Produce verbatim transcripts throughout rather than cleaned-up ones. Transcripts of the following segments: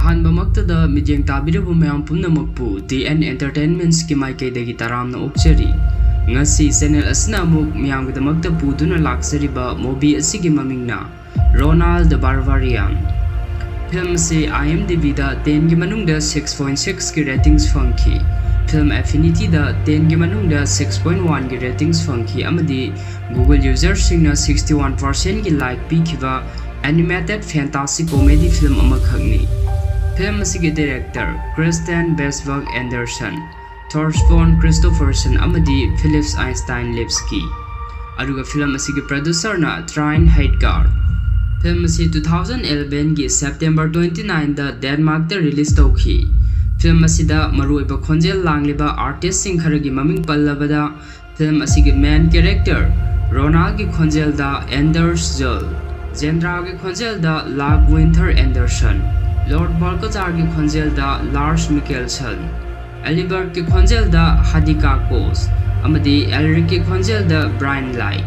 ꯑꯍꯥꯟꯕꯃꯛꯇꯗ ꯃꯤꯠꯌꯦꯡ ꯇꯥꯕꯤꯔꯕ ꯃꯌꯥꯝ ꯄꯨꯝꯅꯃꯛꯄꯨ ꯗꯤ ꯑꯦꯟ ꯑꯦꯟꯇꯔꯇꯦꯟꯃꯦꯟꯠꯁꯀꯤ ꯃꯥꯏꯀꯩꯗꯒꯤ ꯇꯔꯥꯝꯅ ꯑꯣꯛꯆꯔꯤ꯫ ꯉꯁꯤ ꯆꯦꯅꯦꯜ ꯑꯁꯤꯅ ꯑꯃꯨꯛ ꯃꯤꯌꯥꯝꯒꯤꯗꯃꯛꯇ ꯄꯨꯗꯨꯅ ꯂꯥꯛꯆꯔꯤꯕ movie ꯑꯁꯤꯒꯤ ꯃꯃꯤꯡꯅ Ronald the Barbarian꯫ Film ꯑꯁꯤ IMDbꯗ tenꯒꯤ ꯃꯅꯨꯡꯗ six point sixꯀꯤ ratings ꯐꯪꯈꯤ꯫ Film Affinityꯗ tenꯒꯤ ꯃꯅꯨꯡꯗ six point oneꯒꯤ ratings ꯐꯪꯈꯤ ꯑꯃꯗꯤ Google userꯁꯤꯡꯅ sixty one percentꯀꯤ like ꯄꯤꯈꯤꯕ animated fantasy comedy film ꯑꯃꯈꯛꯅꯤ꯫ Film ꯑꯁꯤꯒꯤ director Christian Bersberg Anderson, Thorsten Christofferson ꯑꯃꯗꯤ Philip Einstein Levski꯫ ꯑꯗꯨꯒ film ꯑꯁꯤꯒꯤ producerꯅ Trine Heidgaard꯫ Film ꯑꯁꯤ two thousand elevenꯒꯤ September twenty nineꯗ Denmarkꯇ release ꯇꯧꯈꯤ꯫ Film ꯑꯁꯤꯗ ꯃꯔꯨꯑꯣꯏꯕ ꯈꯣꯟꯖꯦꯜ ꯂꯥꯡꯂꯤꯕ artistꯁꯤꯡ ꯈꯔꯒꯤ ꯃꯃꯤꯡ ꯄꯜꯂꯕꯗ, film ꯑꯁꯤꯒꯤ main character ꯔꯣꯅꯥꯜꯒꯤ ꯈꯣꯟꯖꯦꯜꯗ Anders Juhl, ꯖꯦꯟꯗ꯭ꯔꯥꯒꯤ ꯈꯣꯟꯖꯦꯜꯗ Lars Winther Andersen, Lord Balcazarꯒꯤ ꯈꯣꯟꯖꯦꯜꯗ Lars Mikkelsen, Alibertꯀꯤ ꯈꯣꯟꯖꯦꯜꯗ Hadika Kos, ꯑꯃꯗꯤ Elricꯀꯤ ꯈꯣꯟꯖꯦꯜꯗ Brian Lye꯫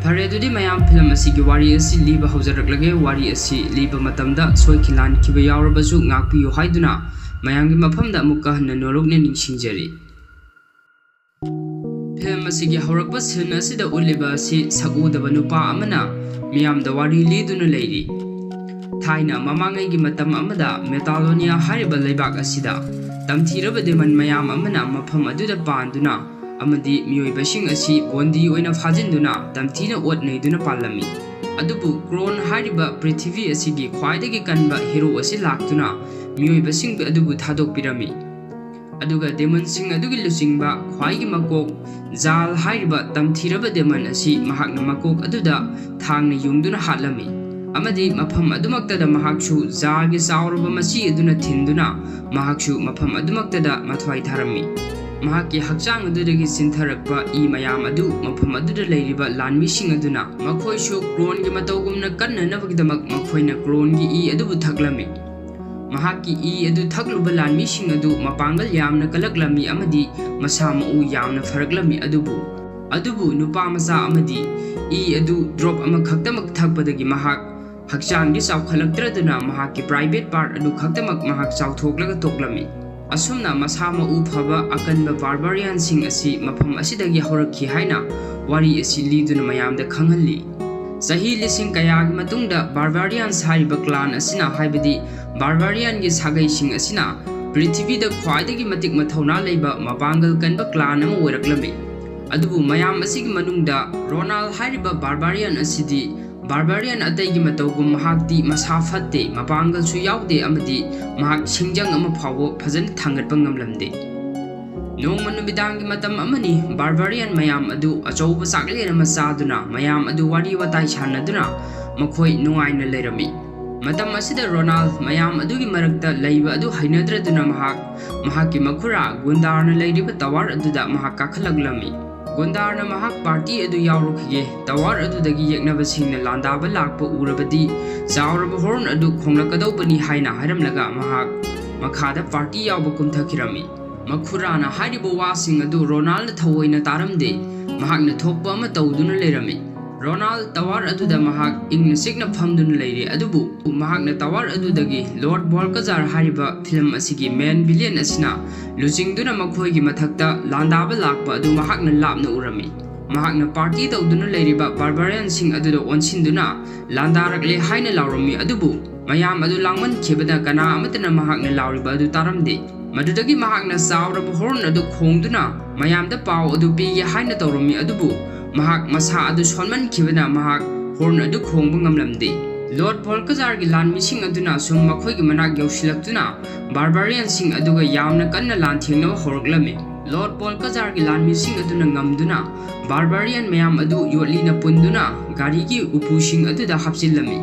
ꯐꯔꯦ, ꯑꯗꯨꯗꯤ ꯃꯌꯥꯝ, film ꯑꯁꯤꯒꯤ ꯋꯥꯔꯤ ꯑꯁꯤ ꯂꯤꯕ ꯍꯧꯖꯔꯛꯂꯒꯦ꯫ ꯋꯥꯔꯤ ꯑꯁꯤ ꯂꯤꯕ ꯃꯇꯝꯗ ꯁꯣꯏꯈꯤ ꯂꯥꯟꯈꯤꯕ ꯌꯥꯎꯔꯕꯁꯨ ꯉꯥꯛꯄꯤꯌꯨ ꯍꯥꯏꯗꯨꯅ ꯃꯌꯥꯝꯒꯤ ꯃꯐꯝꯗ ꯑꯃꯨꯛꯀ ꯍꯟꯅ ꯅꯣꯂꯨꯛꯅ ꯅꯤꯡꯁꯤꯡꯖꯔꯤ꯫ Film ꯑꯁꯤꯒꯤ ꯍꯧꯔꯛꯄ scene ꯑꯁꯤꯗ ꯎꯠꯂꯤꯕ ꯑꯁꯤ ꯁꯛꯎꯗꯕ ꯅꯨꯄꯥ ꯑꯃꯅ ꯃꯤꯌꯥꯝꯗ ꯋꯥꯔꯤ ꯂꯤꯗꯨꯅ ꯂꯩꯔꯤ꯫ ꯊꯥꯏꯅ ꯃꯃꯥꯡꯉꯩꯒꯤ ꯃꯇꯝ ꯑꯃꯗ Metalonia ꯍꯥꯏꯔꯤꯕ ꯂꯩꯕꯥꯛ ꯑꯁꯤꯗ ꯇꯝꯊꯤꯔꯕ demon ꯃꯌꯥꯝ ꯑꯃꯅ ꯃꯐꯝ ꯑꯗꯨꯗ ꯄꯥꯟꯗꯨꯅ ꯑꯃꯗꯤ ꯃꯤꯑꯣꯏꯕꯁꯤꯡ ꯑꯁꯤ ꯕꯣꯟꯗꯤ ꯑꯣꯏꯅ ꯐꯥꯖꯤꯟꯗꯨꯅ ꯇꯝꯊꯤꯅ ꯑꯣꯠ ꯅꯩꯗꯨꯅ ꯄꯥꯜꯂꯝꯃꯤ꯫ ꯑꯗꯨꯕꯨ Krone ꯍꯥꯏꯔꯤꯕ ꯄ꯭ꯔꯤꯊꯤꯕꯤ ꯑꯁꯤꯒꯤ ꯈ꯭ꯋꯥꯏꯗꯒꯤ ꯀꯟꯕ hero ꯑꯁꯤ ꯂꯥꯛꯇꯨꯅ ꯃꯤꯑꯣꯏꯕꯁꯤꯡ ꯑꯗꯨꯕꯨ ꯊꯥꯗꯣꯛꯄꯤꯔꯝꯃꯤ꯫ ꯑꯗꯨꯒ demonꯁꯤꯡ ꯑꯗꯨꯒꯤ ꯂꯨꯆꯤꯡꯕ ꯈ꯭ꯋꯥꯏꯒꯤ ꯃꯀꯣꯛ Juhl ꯍꯥꯏꯔꯤꯕ ꯇꯝꯊꯤꯔꯕ demon ꯑꯁꯤ ꯃꯍꯥꯛꯅ ꯃꯀꯣꯛ ꯑꯗꯨꯗ ꯊꯥꯡꯅ ꯌꯨꯡꯗꯨꯅ ꯍꯥꯠꯂꯝꯃꯤ꯫ ꯑꯃꯗꯤ ꯃꯐꯝ ꯑꯗꯨꯃꯛꯇꯗ ꯃꯍꯥꯛꯁꯨ Juhlꯒꯤ ꯆꯥꯎꯔꯕ ꯃꯆꯤ ꯑꯗꯨꯅ ꯊꯤꯟꯗꯨꯅ ꯃꯍꯥꯛꯁꯨ ꯃꯐꯝ ꯑꯗꯨꯃꯛꯇꯗ ꯃꯊ꯭ꯋꯥꯏ ꯊꯥꯔꯝꯃꯤ꯫ ꯃꯍꯥꯛꯀꯤ ꯍꯛꯆꯥꯡ ꯑꯗꯨꯗꯒꯤ ꯆꯤꯟꯊꯔꯛꯄ ꯏ ꯃꯌꯥꯝ ꯑꯗꯨ ꯃꯐꯝ ꯑꯗꯨꯗ ꯂꯩꯔꯤꯕ ꯂꯥꯟꯃꯤꯁꯤꯡ ꯑꯗꯨꯅ ꯃꯈꯣꯏꯁꯨ Kroneꯒꯤ ꯃꯇꯧꯒꯨꯝꯅ ꯀꯟꯅꯅꯕꯒꯤꯗꯃꯛ ꯃꯈꯣꯏꯅ Kroneꯒꯤ ꯏ ꯑꯗꯨꯕꯨ ꯊꯛꯂꯝꯃꯤ꯫ ꯃꯍꯥꯛꯀꯤ ꯏ ꯑꯗꯨ ꯊꯛꯂꯨꯕ ꯂꯥꯟꯃꯤꯁꯤꯡ ꯑꯗꯨ ꯃꯄꯥꯡꯒꯜ ꯌꯥꯝꯅ ꯀꯜꯂꯛꯂꯝꯃꯤ ꯑꯃꯗꯤ ꯃꯁꯥ ꯃꯎ ꯌꯥꯝꯅ ꯐꯔꯛꯂꯝꯃꯤ꯫ ꯑꯗꯨꯕꯨ, ꯑꯗꯨꯕꯨ ꯅꯨꯄꯥ ꯃꯆꯥ ꯑꯃꯗꯤ ꯏ ꯑꯗꯨ drop ꯑꯃꯈꯛꯇꯃꯛ ꯊꯛꯄꯗꯒꯤ ꯃꯍꯥꯛ ꯍꯛꯆꯥꯡꯗꯤ ꯆꯥꯎꯈꯠꯂꯛꯇ꯭ꯔꯗꯨꯅ ꯃꯍꯥꯛꯀꯤ private part ꯑꯗꯨ ꯈꯛꯇꯃꯛ ꯃꯍꯥꯛ ꯆꯥꯎꯊꯣꯛꯂꯒ ꯇꯣꯛꯂꯝꯃꯤ꯫ ꯑꯁꯨꯝꯅ ꯃꯁꯥ ꯃꯎ ꯐꯕ ꯑꯀꯟꯕ barbarianꯁꯤꯡ ꯑꯁꯤ ꯃꯐꯝ ꯑꯁꯤꯗꯒꯤ ꯍꯧꯔꯛꯈꯤ ꯍꯥꯏꯅ ꯋꯥꯔꯤ ꯑꯁꯤ ꯂꯤꯗꯨꯅ ꯃꯌꯥꯝꯗ ꯈꯪꯍꯜꯂꯤ꯫ ꯆꯍꯤ ꯂꯤꯁꯤꯡ ꯀꯌꯥꯒꯤ ꯃꯇꯨꯡꯗ barbarians ꯍꯥꯏꯔꯤꯕ clan ꯑꯁꯤꯅ, ꯍꯥꯏꯕꯗꯤ barbarianꯒꯤ ꯁꯥꯒꯩꯁꯤꯡ ꯑꯁꯤꯅ ꯄ꯭ꯔꯤꯊꯤꯕꯤꯗ ꯈ꯭ꯋꯥꯏꯗꯒꯤ ꯃꯇꯤꯛ ꯃꯊꯧꯅꯥ ꯂꯩꯕ ꯃꯄꯥꯡꯒꯜ ꯀꯟꯕ clan ꯑꯃ ꯑꯣꯏꯔꯛꯂꯝꯃꯤ꯫ ꯑꯗꯨꯕꯨ ꯃꯌꯥꯝ ꯑꯁꯤꯒꯤ ꯃꯅꯨꯡꯗ ꯔꯣꯅꯥꯜ ꯍꯥꯏꯔꯤꯕ barbarian ꯑꯁꯤꯗꯤ barbarian ꯑꯇꯩꯒꯤ ꯃꯇꯧꯒꯨꯝ ꯃꯍꯥꯛꯇꯤ ꯃꯁꯥ ꯐꯠꯇꯦ, ꯃꯄꯥꯡꯒꯜꯁꯨ ꯌꯥꯎꯗꯦ ꯑꯃꯗꯤ ꯃꯍꯥꯛ ꯁꯤꯡꯖꯪ ꯑꯃ ꯐꯥꯎꯕ ꯐꯖꯅ ꯊꯥꯡꯒꯠꯄ ꯉꯝꯂꯝꯗꯦ꯫ ꯅꯣꯡꯃ ꯅꯨꯃꯤꯗꯥꯡꯒꯤ ꯃꯇꯝ ꯑꯃꯅꯤ, barbarian ꯃꯌꯥꯝ ꯑꯗꯨ ꯑꯆꯧꯕ ꯆꯥꯛꯂꯦꯟ ꯑꯃ ꯆꯥꯗꯨꯅ ꯃꯌꯥꯝ ꯑꯗꯨ ꯋꯥꯔꯤ ꯋꯥꯇꯥꯏ ꯁꯥꯟꯅꯗꯨꯅ ꯃꯈꯣꯏ ꯅꯨꯡꯉꯥꯏꯅ ꯂꯩꯔꯝꯃꯤ꯫ ꯃꯇꯝ ꯑꯁꯤꯗ ꯔꯣꯅꯥꯜ ꯃꯌꯥꯝ ꯑꯗꯨꯒꯤ ꯃꯔꯛꯇ ꯂꯩꯕ ꯑꯗꯨ ꯍꯩꯅꯗ꯭ꯔꯗꯨꯅ ꯃꯍꯥꯛ ꯃꯍꯥꯛꯀꯤ ꯃꯈꯨꯔꯥ ꯒꯨꯟꯗꯥꯔꯅ ꯂꯩꯔꯤꯕ tower ꯑꯗꯨꯗ ꯃꯍꯥꯛ ꯀꯥꯈꯠꯂꯛꯂꯝꯃꯤ꯫ ꯒꯨꯟꯗꯥꯔꯅ ꯃꯍꯥꯛ party ꯑꯗꯨ ꯌꯥꯎꯔꯨꯈꯤꯒꯦ, tower ꯑꯗꯨꯗꯒꯤ ꯌꯦꯛꯅꯕꯁꯤꯡꯅ ꯂꯥꯟꯗꯥꯕ ꯂꯥꯛꯄ ꯎꯔꯕꯗꯤ ꯆꯥꯎꯔꯕ horn ꯑꯗꯨ ꯈꯣꯡꯂꯛꯀꯗꯧꯕꯅꯤ ꯍꯥꯏꯅ ꯍꯥꯏꯔꯝꯂꯒ ꯃꯍꯥꯛ ꯃꯈꯥꯗ party ꯌꯥꯎꯕ ꯀꯨꯝꯊꯈꯤꯔꯝꯃꯤ꯫ ꯃꯈꯨꯔꯥꯅ ꯍꯥꯏꯔꯤꯕ ꯋꯥꯁꯤꯡ ꯑꯗꯨ ꯔꯣꯅꯥꯜꯅ ꯊꯑꯣꯏꯅ ꯇꯥꯔꯝꯗꯦ꯫ ꯃꯍꯥꯛꯅ ꯊꯣꯛꯄ ꯑꯃ ꯇꯧꯗꯨꯅ ꯂꯩꯔꯝꯃꯤ꯫ ꯔꯣꯅꯥꯜ tower ꯑꯗꯨꯗ ꯃꯍꯥꯛ ꯏꯪꯅ ꯆꯤꯛꯅ ꯐꯝꯗꯨꯅ ꯂꯩꯔꯦ, ꯑꯗꯨꯕꯨ ꯃꯍꯥꯛꯅ tower ꯑꯗꯨꯗꯒꯤ Lord Balcazar ꯍꯥꯏꯔꯤꯕ film ꯑꯁꯤꯒꯤ main villain ꯑꯁꯤꯅ ꯂꯨꯆꯤꯡꯗꯨꯅ ꯃꯈꯣꯏꯒꯤ ꯃꯊꯛꯇ ꯂꯥꯟꯗꯥꯕ ꯂꯥꯛꯄ ꯑꯗꯨ ꯃꯍꯥꯛꯅ ꯂꯥꯞꯅ ꯎꯔꯝꯃꯤ꯫ ꯃꯍꯥꯛꯅ party ꯇꯧꯗꯨꯅ ꯂꯩꯔꯤꯕ barbarianꯁꯤꯡ ꯑꯗꯨꯗ ꯑꯣꯟꯁꯤꯟꯗꯨꯅ ꯂꯥꯟꯗꯥꯔꯛꯂꯦ ꯍꯥꯏꯅ ꯂꯥꯎꯔꯝꯃꯤ, ꯑꯗꯨꯕꯨ ꯃꯌꯥꯝ ꯑꯗꯨ ꯂꯥꯡꯃꯟꯈꯤꯕꯗ ꯀꯅꯥ ꯑꯃꯠꯇꯅ ꯃꯍꯥꯛꯅ ꯂꯥꯎꯔꯤꯕ ꯑꯗꯨ ꯇꯥꯔꯝꯗꯦ꯫ ꯃꯗꯨꯗꯒꯤ ꯃꯍꯥꯛꯅ ꯆꯥꯎꯔꯕ horn ꯑꯗꯨ ꯈꯣꯡꯗꯨꯅ ꯃꯌꯥꯝꯗ ꯄꯥꯎ ꯑꯗꯨ ꯄꯤꯒꯦ ꯍꯥꯏꯅ ꯇꯧꯔꯝꯃꯤ, ꯑꯗꯨꯕꯨ ꯃꯍꯥꯛ ꯃꯁꯥ ꯑꯗꯨ ꯁꯣꯟꯃꯟꯈꯤꯕꯅ ꯃꯍꯥꯛ horn ꯑꯗꯨ ꯈꯣꯡꯕ ꯉꯝꯂꯝꯗꯦ꯫ Lord Balcazarꯒꯤ ꯂꯥꯟꯃꯤꯁꯤꯡ ꯑꯗꯨꯅ ꯁꯨꯝ ꯃꯈꯣꯏꯒꯤ ꯃꯅꯥꯛ ꯌꯧꯁꯤꯜꯂꯛꯇꯨꯅ barbarianꯁꯤꯡ ꯑꯗꯨꯒ ꯌꯥꯝꯅ ꯀꯟꯅ ꯂꯥꯟꯊꯦꯡꯅꯕ ꯍꯧꯔꯛꯂꯝꯃꯤ꯫ Lord Balcazarꯒꯤ ꯂꯥꯟꯃꯤꯁꯤꯡ ꯑꯗꯨꯅ ꯉꯝꯗꯨꯅ barbarian ꯃꯌꯥꯝ ꯑꯗꯨ ꯌꯣꯠꯂꯤꯅ ꯄꯨꯟꯗꯨꯅ ꯒꯥꯔꯤꯒꯤ ꯎꯄꯨꯁꯤꯡ ꯑꯗꯨꯗ ꯍꯥꯞꯆꯤꯜꯂꯝꯃꯤ꯫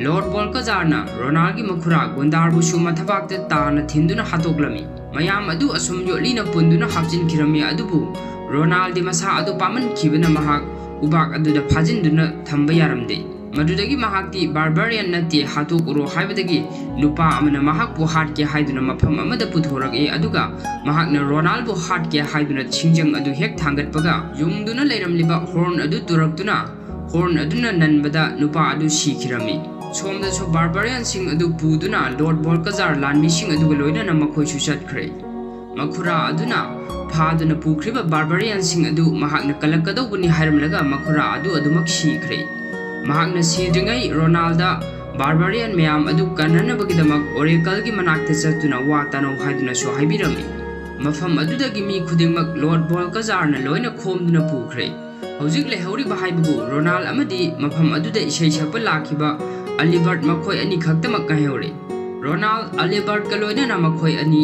Lord Balcazarꯅ ꯔꯣꯅꯥꯜꯒꯤ ꯃꯈꯨꯔꯥ ꯒꯨꯟꯗꯥꯔꯕꯨꯁꯨ ꯃꯊꯕꯥꯛꯇ ꯇꯥꯅ ꯊꯤꯟꯗꯨꯅ ꯍꯥꯠꯇꯣꯛꯂꯝꯃꯤ꯫ ꯃꯌꯥꯝ ꯑꯗꯨ ꯑꯁꯨꯝ ꯌꯣꯠꯂꯤꯅ ꯄꯨꯟꯗꯨꯅ ꯍꯥꯞꯆꯤꯟꯈꯤꯔꯝꯃꯤ, ꯑꯗꯨꯕꯨ ꯔꯣꯅꯥꯜꯗꯤ ꯃꯁꯥ ꯑꯗꯨ ꯄꯥꯃꯟꯈꯤꯕꯅ ꯃꯍꯥꯛ ꯎꯕꯥꯛ ꯑꯗꯨꯗ ꯐꯥꯖꯤꯟꯗꯨꯅ ꯊꯝꯕ ꯌꯥꯔꯝꯗꯦ꯫ ꯃꯗꯨꯗꯒꯤ ꯃꯍꯥꯛꯇꯤ barbarian ꯅꯠꯇꯦ, ꯍꯥꯠꯇꯣꯛꯎꯔꯣ ꯍꯥꯏꯕꯗꯒꯤ ꯅꯨꯄꯥ ꯑꯃꯅ ꯃꯍꯥꯛꯄꯨ ꯍꯥꯠꯀꯦ ꯍꯥꯏꯗꯨꯅ ꯃꯐꯝ ꯑꯃꯗ ꯄꯨꯊꯣꯔꯛꯏ, ꯑꯗꯨꯒ ꯃꯍꯥꯛꯅ ꯔꯣꯅꯥꯜꯕꯨ ꯍꯥꯠꯀꯦ ꯍꯥꯏꯗꯨꯅ ꯁꯤꯡꯖꯪ ꯑꯗꯨ ꯍꯦꯛ ꯊꯥꯡꯒꯠꯄꯒ ꯌꯨꯡꯗꯨꯅ ꯂꯩꯔꯝꯂꯤꯕ horn ꯑꯗꯨ ꯇꯨꯔꯛꯇꯨꯅ horn ꯑꯗꯨꯅ ꯅꯟꯕꯗ ꯅꯨꯄꯥ ꯑꯗꯨ ꯁꯤꯈꯤꯔꯝꯃꯤ꯫ ꯁꯣꯝꯗꯁꯨ ꯕꯥꯔꯕꯥꯔꯤꯌꯥꯟꯁꯤꯡ ꯑꯗꯨ ꯄꯨꯗꯨꯅ ꯂꯣꯔꯗ ꯕꯣꯜꯀꯖꯥꯔ ꯂꯥꯟꯃꯤꯁꯤꯡ ꯑꯗꯨꯒ ꯂꯣꯏꯅꯅ ꯃꯈꯣꯏꯁꯨ ꯆꯠꯈ꯭ꯔꯦ꯫ ꯃꯈꯨꯔꯥ ꯑꯗꯨꯅ ꯐꯥꯗꯨꯅ ꯄꯨꯈ꯭ꯔꯤꯕ ꯕꯥꯔꯕꯥꯔꯤꯌꯥꯟꯁꯤꯡ ꯑꯗꯨ ꯃꯍꯥꯛꯅ ꯀꯜꯂꯛꯀꯗꯧꯕꯅꯤ ꯍꯥꯏꯔꯝꯂꯒ ꯃꯈꯨꯔꯥ ꯑꯗꯨ ꯑꯗꯨꯃꯛ ꯁꯤꯈ꯭ꯔꯦ꯫ ꯃꯍꯥꯛꯅ ꯁꯤꯗ꯭ꯔꯤꯉꯩ ꯔꯣꯅꯥꯜꯗ ꯕꯥꯔꯕꯥꯔꯤꯌꯥꯟ ꯃꯌꯥꯝ ꯑꯗꯨ ꯀꯟꯅꯅꯕꯒꯤꯗꯃꯛ ꯑꯣꯔꯦꯀꯜꯒꯤ ꯃꯅꯥꯛꯇ ꯆꯠꯇꯨꯅ ꯋꯥ ꯇꯥꯅꯧ ꯍꯥꯏꯗꯨꯅꯁꯨ ꯍꯥꯏꯕꯤꯔꯝꯃꯤ꯫ ꯃꯐꯝ ꯑꯗꯨꯗꯒꯤ ꯃꯤ ꯈꯨꯗꯤꯡꯃꯛ ꯂꯣꯔꯗ ꯕꯣꯜꯀꯖꯥꯔꯅ ꯂꯣꯏꯅ ꯈꯣꯝꯗꯨꯅ ꯄꯨꯈ꯭ꯔꯦ꯫ ꯍꯧꯖꯤꯛ ꯂꯩꯍꯧꯔꯤꯕ ꯍꯥꯏꯕꯕꯨ ꯔꯣꯅꯥꯜ ꯑꯃꯗꯤ ꯃꯐꯝ ꯑꯗꯨꯗ ꯏꯁꯩ ꯁꯛꯄ ꯂꯥꯛꯈꯤꯕ ꯑꯂꯤꯕꯔꯠ ꯃꯈꯣꯏ ꯑꯅꯤ ꯈꯛꯇꯃꯛ ꯉꯥꯏꯍꯧꯔꯦ꯫ ꯔꯣꯅꯥꯜ ꯑꯂꯤꯕꯔꯠꯀ ꯂꯣꯏꯅꯅ ꯃꯈꯣꯏ ꯑꯅꯤ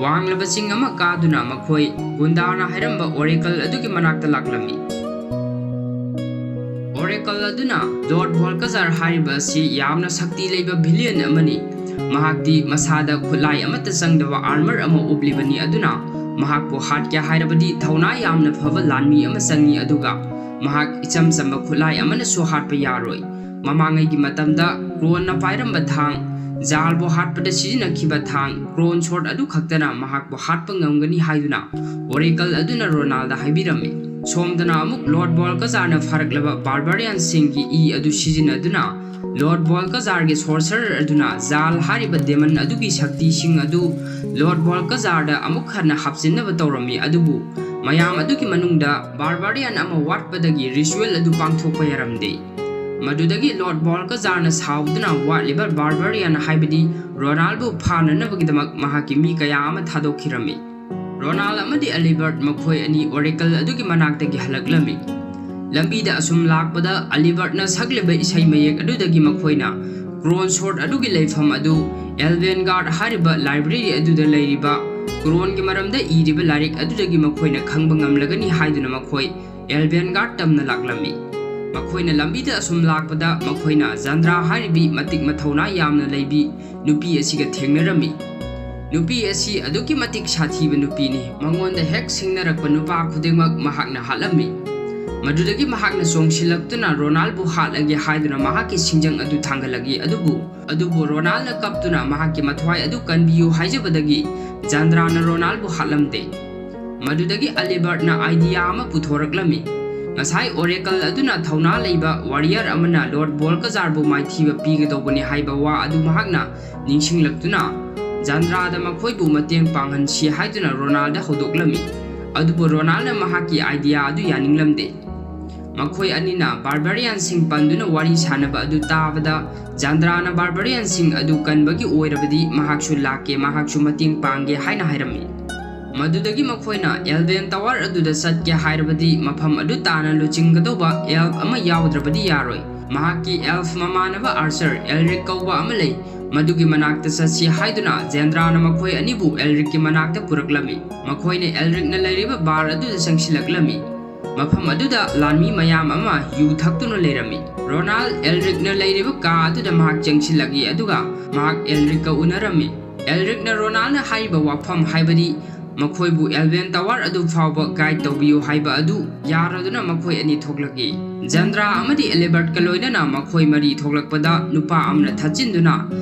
ꯋꯥꯡꯂꯕ ꯆꯤꯡ ꯑꯃ ꯀꯥꯗꯨꯅ ꯃꯈꯣꯏ ꯒꯨꯟꯗꯥꯅ ꯍꯥꯏꯔꯝꯕ ꯑꯣꯔꯦꯀꯜ ꯑꯗꯨꯒꯤ ꯃꯅꯥꯛꯇ ꯂꯥꯛꯂꯝꯃꯤ꯫ ꯑꯣꯔꯦꯀꯜ ꯑꯗꯨꯅ ꯂꯣꯔꯗ ꯕꯣꯜꯀꯖꯥꯔ ꯍꯥꯏꯔꯤꯕ ꯑꯁꯤ ꯌꯥꯝꯅ ꯁꯛꯇꯤ ꯂꯩꯕ ꯚꯤꯂꯤꯌꯟ ꯑꯃꯅꯤ꯫ ꯃꯍꯥꯛꯇꯤ ꯃꯁꯥꯗ ꯈꯨꯠꯂꯥꯏ ꯑꯃꯠꯇ ꯆꯪꯗꯕ ꯑꯥꯔꯃꯔ ꯑꯃ ꯎꯞꯂꯤꯕꯅꯤ, ꯑꯗꯨꯅ ꯃꯍꯥꯛꯄꯨ ꯍꯥꯠꯀꯦ ꯍꯥꯏꯔꯕꯗꯤ ꯊꯧꯅꯥ ꯌꯥꯝꯅ ꯐꯕ ꯂꯥꯟꯃꯤ ꯑꯃ ꯆꯪꯏ, ꯑꯗꯨꯒ ꯃꯍꯥꯛ ꯏꯆꯝ ꯆꯝꯕ ꯈꯨꯠꯂꯥꯏ ꯑꯃꯅꯁꯨ ꯍꯥꯠꯄ ꯌꯥꯔꯣꯏ꯫ ꯃꯃꯥꯡꯉꯩꯒꯤ ꯃꯇꯝꯗ ꯀ꯭ꯔꯣꯟꯅ ꯄꯥꯏꯔꯝꯕ ꯊꯥꯡ, ꯖꯥꯜꯕꯨ ꯍꯥꯠꯄꯗ ꯁꯤꯖꯤꯟꯅꯈꯤꯕ ꯊꯥꯡ, ꯀ꯭ꯔꯣꯟ ꯁꯣꯔꯠ ꯑꯗꯨ ꯈꯛꯇꯅ ꯃꯍꯥꯛꯄꯨ ꯍꯥꯠꯄ ꯉꯝꯒꯅꯤ ꯍꯥꯏꯗꯨꯅ ꯑꯣꯔꯦꯀꯜ ꯑꯗꯨꯅ ꯔꯣꯅꯥꯜꯗ ꯍꯥꯏꯕꯤꯔꯝꯃꯤ꯫ ꯁꯣꯝꯗꯅ ꯑꯃꯨꯛ ꯂꯣꯔꯗ ꯕꯣꯜꯀꯖꯥꯔꯅ ꯐꯥꯔꯛꯂꯕ ꯕꯥꯔꯕꯥꯔꯤꯌꯥꯟꯁꯤꯡꯒꯤ ꯏ ꯑꯗꯨ ꯁꯤꯖꯤꯟꯅꯗꯨꯅ ꯂꯣꯔꯗ ꯕꯣꯜꯀꯖꯥꯔꯒꯤ ꯁꯣꯔꯁꯔꯔ ꯑꯗꯨꯅ ꯖꯥꯜ ꯍꯥꯏꯔꯤꯕ ꯗꯦꯃꯟ ꯑꯗꯨꯒꯤ ꯁꯛꯇꯤꯁꯤꯡ ꯑꯗꯨ ꯂꯣꯔꯗ ꯕꯣꯜꯀꯖꯥꯔꯗ ꯑꯃꯨꯛ ꯍꯟꯅ ꯍꯥꯞꯆꯤꯟꯅꯕ ꯇꯧꯔꯝꯃꯤ, ꯑꯗꯨꯕꯨ ꯃꯌꯥꯝ ꯑꯗꯨꯒꯤ ꯃꯅꯨꯡꯗ ꯕꯥꯔꯕꯥꯔꯤꯌꯥꯟ ꯑꯃ ꯋꯥꯠꯄꯗꯒꯤ ꯔꯤꯆꯨꯋꯦꯜ ꯑꯗꯨ ꯄꯥꯡꯊꯣꯛꯄ ꯌꯥꯔꯝꯗꯦ꯫ ꯃꯗꯨꯗꯒꯤ ꯂꯣꯔꯗ ꯕꯣꯜꯀꯖꯥꯔꯅ ꯁꯥꯎꯗꯨꯅ ꯋꯥꯠꯂꯤꯕ ꯕꯥꯔꯕꯥꯔꯤꯌꯥꯟ ꯍꯥꯏꯕꯗꯤ ꯔꯣꯅꯥꯜꯕꯨ ꯐꯥꯅꯅꯕꯒꯤꯗꯃꯛ ꯃꯍꯥꯛꯀꯤ ꯃꯤ ꯀꯌꯥ ꯑꯃ ꯊꯥꯗꯣꯛꯈꯤꯔꯝꯃꯤ꯫ ꯔꯣꯅꯥꯜ ꯑꯃꯗꯤ ꯑꯂꯤꯕꯔꯠ ꯃꯈꯣꯏ ꯑꯅꯤ ꯑꯣꯔꯦꯀꯜ ꯑꯗꯨꯒꯤ ꯃꯅꯥꯛꯇꯒꯤ ꯍꯜꯂꯛꯂꯝꯃꯤ꯫ ꯂꯝꯕꯤꯗ ꯑꯁꯨꯝ ꯂꯥꯛꯄꯗ ꯑꯂꯤꯕꯔꯠꯅ ꯁꯛꯂꯤꯕ ꯏꯁꯩ ꯃꯌꯦꯛ ꯑꯗꯨꯗꯒꯤ ꯃꯈꯣꯏꯅ ꯀ꯭ꯔꯣꯟ ꯁꯣꯔꯠ ꯑꯗꯨꯒꯤ ꯂꯩꯐꯝ ꯑꯗꯨ ꯑꯦꯜꯕꯦꯟꯒꯥꯔꯗ ꯍꯥꯏꯔꯤꯕ ꯂꯥꯏꯕ꯭ꯔꯦꯔꯤ ꯑꯗꯨꯗ ꯂꯩꯔꯤꯕ ꯀ꯭ꯔꯣꯟꯒꯤ ꯃꯔꯝꯗ ꯏꯔꯤꯕ ꯂꯥꯏꯔꯤꯛ ꯑꯗꯨꯗꯒꯤ ꯃꯈꯣꯏꯅ ꯈꯪꯕ ꯉꯝꯂꯒꯅꯤ ꯍꯥꯏꯗꯨꯅ ꯃꯈꯣꯏ ꯑꯦꯜꯕꯦꯟꯒꯥꯔꯗ ꯇꯝꯅ ꯂꯥꯛꯂꯝꯃꯤ꯫ ꯃꯈꯣꯏꯅ ꯂꯝꯕꯤꯗ ꯑꯁꯨꯝ ꯂꯥꯛꯄꯗ ꯃꯈꯣꯏꯅ ꯖꯟꯗ꯭ꯔꯥ ꯍꯥꯏꯔꯤꯕꯤ ꯃꯇꯤꯛ ꯃꯊꯧꯅꯥ ꯌꯥꯝꯅ ꯂꯩꯕꯤ ꯅꯨꯄꯤ ꯑꯁꯤꯒ ꯊꯦꯡꯅꯔꯝꯃꯤ꯫ ꯅꯨꯄꯤ ꯑꯁꯤ ꯑꯗꯨꯛꯀꯤ ꯃꯇꯤꯛ ꯁꯥꯊꯤꯕ ꯅꯨꯄꯤꯅꯤ꯫ ꯃꯉꯣꯟꯗ ꯍꯦꯛ ꯁꯤꯡꯅꯔꯛꯄ ꯅꯨꯄꯥ ꯈꯨꯗꯤꯡꯃꯛ ꯃꯍꯥꯛꯅ ꯍꯥꯠꯂꯝꯃꯤ꯫ ꯃꯗꯨꯗꯒꯤ ꯃꯍꯥꯛꯅ ꯆꯣꯡꯁꯤꯜꯂꯛꯇꯨꯅ ꯔꯣꯅꯥꯜꯕꯨ ꯍꯥꯠꯂꯒꯦ ꯍꯥꯏꯗꯨꯅ ꯃꯍꯥꯛꯀꯤ ꯁꯤꯡꯖꯪ ꯑꯗꯨ ꯊꯥꯡꯒꯠꯂꯛꯏ, ꯑꯗꯨꯕꯨ ꯑꯗꯨꯕꯨ ꯔꯣꯅꯥꯜꯅ ꯀꯞꯇꯨꯅ ꯃꯍꯥꯛꯀꯤ ꯃꯊ꯭ꯋꯥꯏ ꯑꯗꯨ ꯀꯟꯕꯤꯌꯨ ꯍꯥꯏꯖꯕꯗꯒꯤ ꯖꯥꯟꯗ꯭ꯔꯥꯅ ꯔꯣꯅꯥꯜꯕꯨ ꯍꯥꯠꯂꯝꯗꯦ꯫ ꯃꯗꯨꯗꯒꯤ ꯑꯂꯤꯕꯔꯠꯅ ꯑꯥꯏꯗꯤꯌꯥ ꯑꯃ ꯄꯨꯊꯣꯔꯛꯂꯝꯃꯤ꯫ ꯉꯁꯥꯏ Oracle ꯑꯗꯨꯅ ꯊꯧꯅꯥ ꯂꯩꯕ warrior ꯑꯃꯅ Lord Volkazarꯕꯨ ꯃꯥꯏꯊꯤꯕ ꯄꯤꯒꯗꯧꯕꯅꯤ ꯍꯥꯏꯕ ꯋꯥ ꯑꯗꯨ ꯃꯍꯥꯛꯅ ꯅꯤꯡꯁꯤꯡꯂꯛꯇꯨꯅ, Xandraꯗ ꯃꯈꯣꯏꯕꯨ ꯃꯇꯦꯡ ꯄꯥꯡꯍꯟꯁꯤ ꯍꯥꯏꯗꯨꯅ Ronaldꯗ ꯍꯧꯗꯣꯛꯂꯝꯃꯤ꯫ ꯑꯗꯨꯕꯨ Ronaldꯅ ꯃꯍꯥꯛꯀꯤ idea ꯑꯗꯨ ꯌꯥꯅꯤꯡꯂꯝꯗꯦ꯫ ꯃꯈꯣꯏ ꯑꯅꯤꯅ barbarianꯁꯤꯡ ꯄꯟꯗꯨꯅ ꯋꯥꯔꯤ ꯁꯥꯅꯕ ꯑꯗꯨ ꯇꯥꯕꯗ, Xandraꯅ barbarianꯁꯤꯡ ꯑꯗꯨ ꯀꯟꯕꯒꯤ ꯑꯣꯏꯔꯕꯗꯤ ꯃꯍꯥꯛꯁꯨ ꯂꯥꯛꯀꯦ, ꯃꯍꯥꯛꯁꯨ ꯃꯇꯦꯡ ꯄꯥꯡꯒꯦ ꯍꯥꯏꯅ ꯍꯥꯏꯔꯝꯃꯤ꯫ ꯃꯗꯨꯗꯒꯤ ꯃꯈꯣꯏꯅ Elven Tower ꯑꯗꯨꯗ ꯆꯠꯀꯦ ꯍꯥꯏꯔꯕꯗꯤ ꯃꯐꯝ ꯑꯗꯨ ꯇꯥꯅ ꯂꯨꯆꯤꯡꯒꯗꯧꯕ elf ꯑꯃ ꯌꯥꯎꯗ꯭ꯔꯕꯗꯤ ꯌꯥꯔꯣꯏ꯫ ꯃꯍꯥꯛꯀꯤ elf ꯃꯃꯥꯟꯅꯕ archer Elric ꯀꯧꯕ ꯑꯃ ꯂꯩ, ꯃꯗꯨꯒꯤ ꯃꯅꯥꯛꯇ ꯆꯠꯁꯤ ꯍꯥꯏꯗꯨꯅ Xandraꯅ ꯃꯈꯣꯏ ꯑꯅꯤꯕꯨ Elricꯀꯤ ꯃꯅꯥꯛꯇ ꯄꯨꯔꯛꯂꯝꯃꯤ꯫ ꯃꯈꯣꯏꯅ Elricꯅ ꯂꯩꯔꯤꯕ bar ꯑꯗꯨꯗ ꯆꯪꯁꯤꯜꯂꯛꯂꯝꯃꯤ꯫ ꯃꯐꯝ ꯑꯗꯨꯗ ꯂꯥꯟꯃꯤ ꯃꯌꯥꯝ ꯑꯃ ꯌꯨ ꯊꯛꯇꯨꯅ ꯂꯩꯔꯝꯃꯤ꯫ Ronald Elricꯅ ꯂꯩꯔꯤꯕ ꯀꯥ ꯑꯗꯨꯗ ꯃꯍꯥꯛ ꯆꯪꯁꯤꯜꯂꯛꯏ, ꯑꯗꯨꯒ ꯃꯍꯥꯛ Elricꯀ ꯎꯅꯔꯝꯃꯤ꯫ Elricꯅ Ronaldꯅ ꯍꯥꯏꯔꯤꯕ ꯋꯥꯐꯝ, ꯍꯥꯏꯕꯗꯤ ꯃꯈꯣꯏꯕꯨ Elven Tower ꯑꯗꯨ ꯐꯥꯎꯕ guide ꯇꯧꯕꯤꯌꯨ ꯍꯥꯏꯕ ꯑꯗꯨ ꯌꯥꯔꯗꯨꯅ ꯃꯈꯣꯏ ꯑꯅꯤ ꯊꯣꯛꯂꯛꯏ꯫ Xandra ꯑꯃꯗꯤ Alebertꯀ ꯂꯣꯏꯅꯅ ꯃꯈꯣꯏ ꯃꯔꯤ ꯊꯣꯛꯂꯛꯄꯗ ꯅꯨꯄꯥ ꯑꯃꯅ ꯊꯠꯆꯤꯟꯗꯨꯅ